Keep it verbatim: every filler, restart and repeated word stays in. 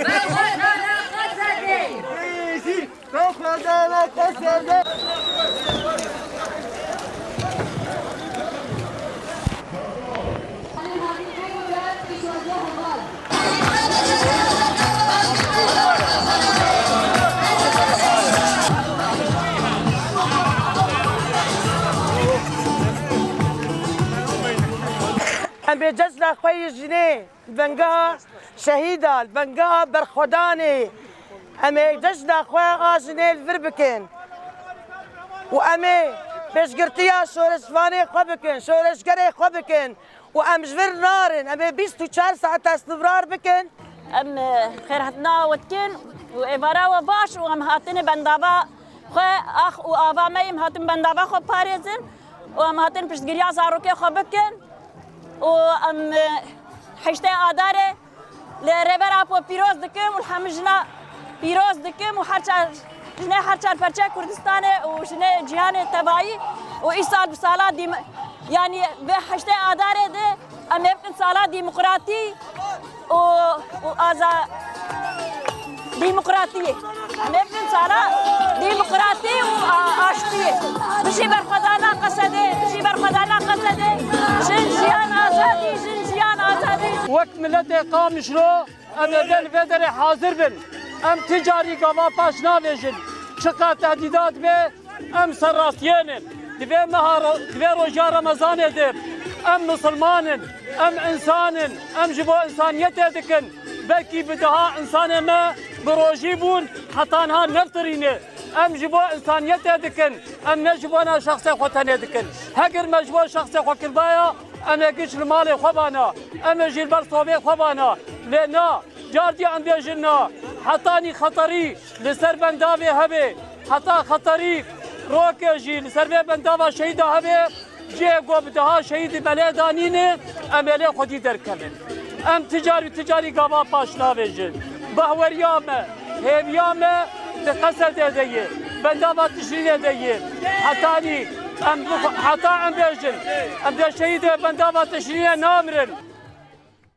Berxwedana Qesedê! Berxwedana Qesedê! Em ê cejna xwe yê jinê li vengeha şehîda, li vengeha berxwedanê, em ê cejna xwe a jinê li vir bikin û em ê pêşgirtiya şoreşvanê xwe bikin, şoreşgerê xwe bikin û em ji vir narin. Em ê bîst û çar saet îstîmrar bikin. Em, e, xêrhatina we dikin û êvara we baş û em hatine bendava xwe, ax û ava me, em hatin bendava xwe parêzin û em hatin piştgiriya zarokê xwe bikin û em, e, heştê Adarê li Rêber Apo pîroz dikim û li hemî jina pîroz dikim û her çar, jinê her çar perçeya Kurdistanê û jinê cîhanê tevayî û îsal bi sala dîm-, yanî vê heştê Adarê de em ê bikin sala demokratî û, û aza-, demokratiyê. Em ê bikin sala demokratî û a-, aştiyê. Bijî berxwedana Qesedê, bijî berxwedana Qesedê. Jin, jiyan, azadî, jin, jiyan, azadî. Wek miletê Qamişlo, em ê li vê derê hazir bin. Em ti carî gava paş navêjin. Çiqa tehdîdat bê, em serrastiyê ne. Di vê meha ro-, di vê roja Remezanê de em misilman in, em însan in, em ji bo însaniyetê dikin. Belkî bi deha însanê me bi rojî bûn, heta niha neftirîne. Em ji bo însaniyetê dikin, em ne ji bona şexsê xwe tenê dikin. Heger me ji bo şexsê xwe kiribaya, em ê giş li malê xwe bana, em ê jî li ber sobê xwe bana. Lê na, cardî em bêjin na, hetanî xeterî li ser bendavê hebe, heta xeterî roke jî li ser vê bendava şehîda hebe, cihê ku bi deha şehîdî belê danîne, em ê lê xwedî derkevin. Em ti car û ti carî gava paş navêjin. Bahweriya me, hêviya me di Qesedê de ye, bendava Tişrînê de ye. Hetanî em bixwe-, heta em bêjin, em dê şehîdê bendava Tişrînê namirin.